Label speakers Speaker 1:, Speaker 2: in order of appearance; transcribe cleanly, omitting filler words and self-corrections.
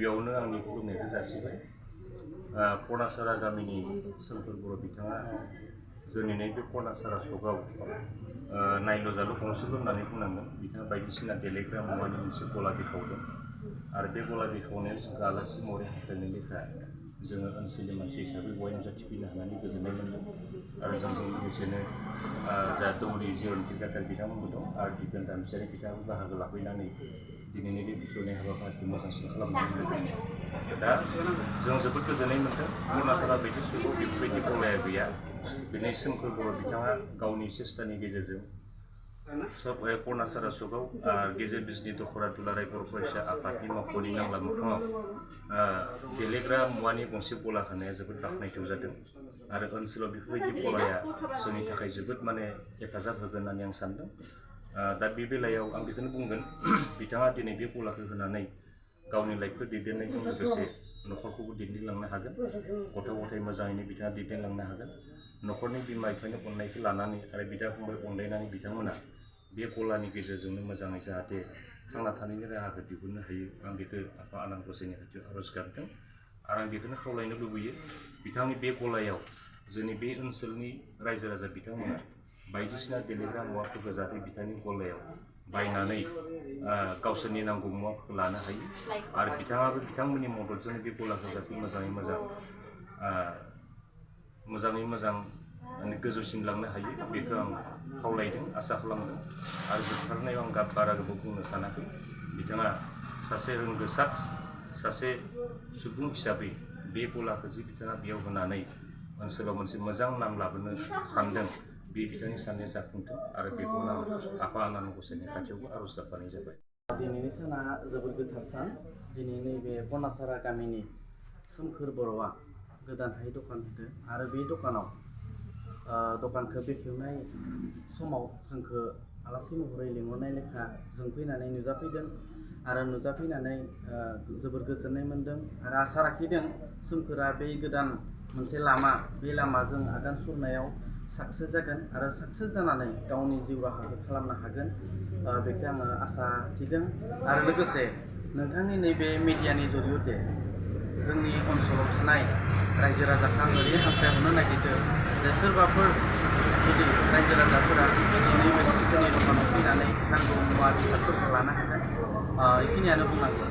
Speaker 1: गिबियावनो आंनि खुलुमनायखौ जासिबाय। कर्नासारा गामिनि सोमखोर बर' बिथाङा जोंनि नैबे कर्नासारा सकआव नायल' जाल' गंसेल' होननानै बुंनांगोन। बिथाङा बायदिसिना देलायग्रा मुवानि मोनसे गला बेखेवदों आरो बे गला बेखेवनायाव जोंखौ आलासि महरै हाबफैनाय लेखा जोङो ओनसोलनि मानसि हिसाबै बयबो नुजाथिफैनो हानानै गोजोननाय मोनदों आरो जोंजों लोगोसेनो जा दौरि जयन्ति गादार बिथांमोनबो दं आरो दिपेन दामसियारि बिथाङाबो बाहागो लाफैनानै दिनैनि बे बेखेवनाय हाबाफारिखौ मोजांसिन खालामनानै होदों। दा जों जोबोद गोजोननाय मोन्दों। कर्नासारा बायदि सुबुं बेफोरबायदि गलाया गैया। दिनै सोमखोर बर' बिथाङा गावनि सेस्तानि गेजेरजों कर्नासारा सकआव गेजेर बिजनि दख'रा दुलाराय बर' फरायसा आफादनि मावख'नि नांला मोखाङाव देलायग्रा मुवानि गंसे गला होनाया जोबोद बाख्नायथाव जादों आरो ओनसोलाव बेफोरबायदि गलाया जोंनि थाखाय जोबोद हेफाजाब होगोन होननानै आं सानदों। दा बे बेलायाव आं बेखौनो बुंगोन, बिथाङा दिनै बे गलाखौ होनानै गावनि लाइफखौ दैदेननायजों लोगोसे न'खरखौबो दैदेनलांनो हागोन, गथ' गथाय मोजाङैनो बिथाङा दैदेनलांनो हागोन। न'खरनि बिमा बिफानि अननायखौ लानानै आरो बिदा फंबाय अनलायनानै बिथांमोना बे गलानि गेजेरजोंनो मोजाङै जाहाथे थांना थानायनि राहाखौ दिहुननो हायो। आं बेखौ आफा आनान गसाइनि खाथियाव आर'ज गाबदों आरो आं बेखौनो खावलायनो लुबैयो, बिथांनि बे गलायाव जोंनि बे ओनसोलनि रायजो राजा बिथांमोना बायदिसिना देलायग्रा मुवाफोरखौ जाहाथे बिथांनि गलायाव बायनानै गावसोरनि नांगौ मुवाफोरखौ लानो हायो आरो बिथाङाबो बिथांमोननि मददजों बे गलाखौ जाहाथे मोजाङै मोजां गोजौसिम लांनो हायो बेखौ आं खावलायदों, आसा खालामदों आरो जोबथारनायाव आं बारा गोबाव बुंनो सानाखै। बिथाङा सासे रोंगोसार सासे सुबुं हिसाबै बे गलाखौ जि बिथाङा बेयाव होनानै ओनसोलाव मोनसे मोजां नाम लाबोनो सानदों, बे बिथांनि साननाया जाफुंथों आरो बेखौ आं आफा आनान गसाइनि खाथियावबो आर'ज गाबनाय जाबाय।
Speaker 2: दिनैनि साना जोबोद गोथार सान। दिनै नैबे कर्नासारा गामिनि सोमखोर बर'आ गोदानहाय दखान होदों आरो बे दखानखौ बेखेवनाय समाव जोंखौ आलासि महरै लिंहरनाय लेखा जों फैनानै नुजाफैदों आरो नुजाफैनानै जोबोर गोजोननाय मोन्दों आरो आसा लाखिदों सोमखोरा बे गोदान मोनसे लामा, बे लामाजों आगान सुरनायाव साक्सेस जागोन आरो साक्सेस जानानै गावनि जिउ राहाखौ खालामनो हागोन, बेखौ आङो आसा थिदों। आरो लोगोसे नोंथांनि नैबे मिडियानि जरियते जोंनि ओनसोलाव थानाय रायजो राजाखौ आं ओरैनो हास्थायहरनो नागिरदों जे सोरबाफोर जुदि रायजो राजाफोरा नैबे सोमखोरनि दखानाव फैनानै नांगौ मुवा बेसादफोरखौ लानो हागोन, बेखिनियानो बुंनांगौ।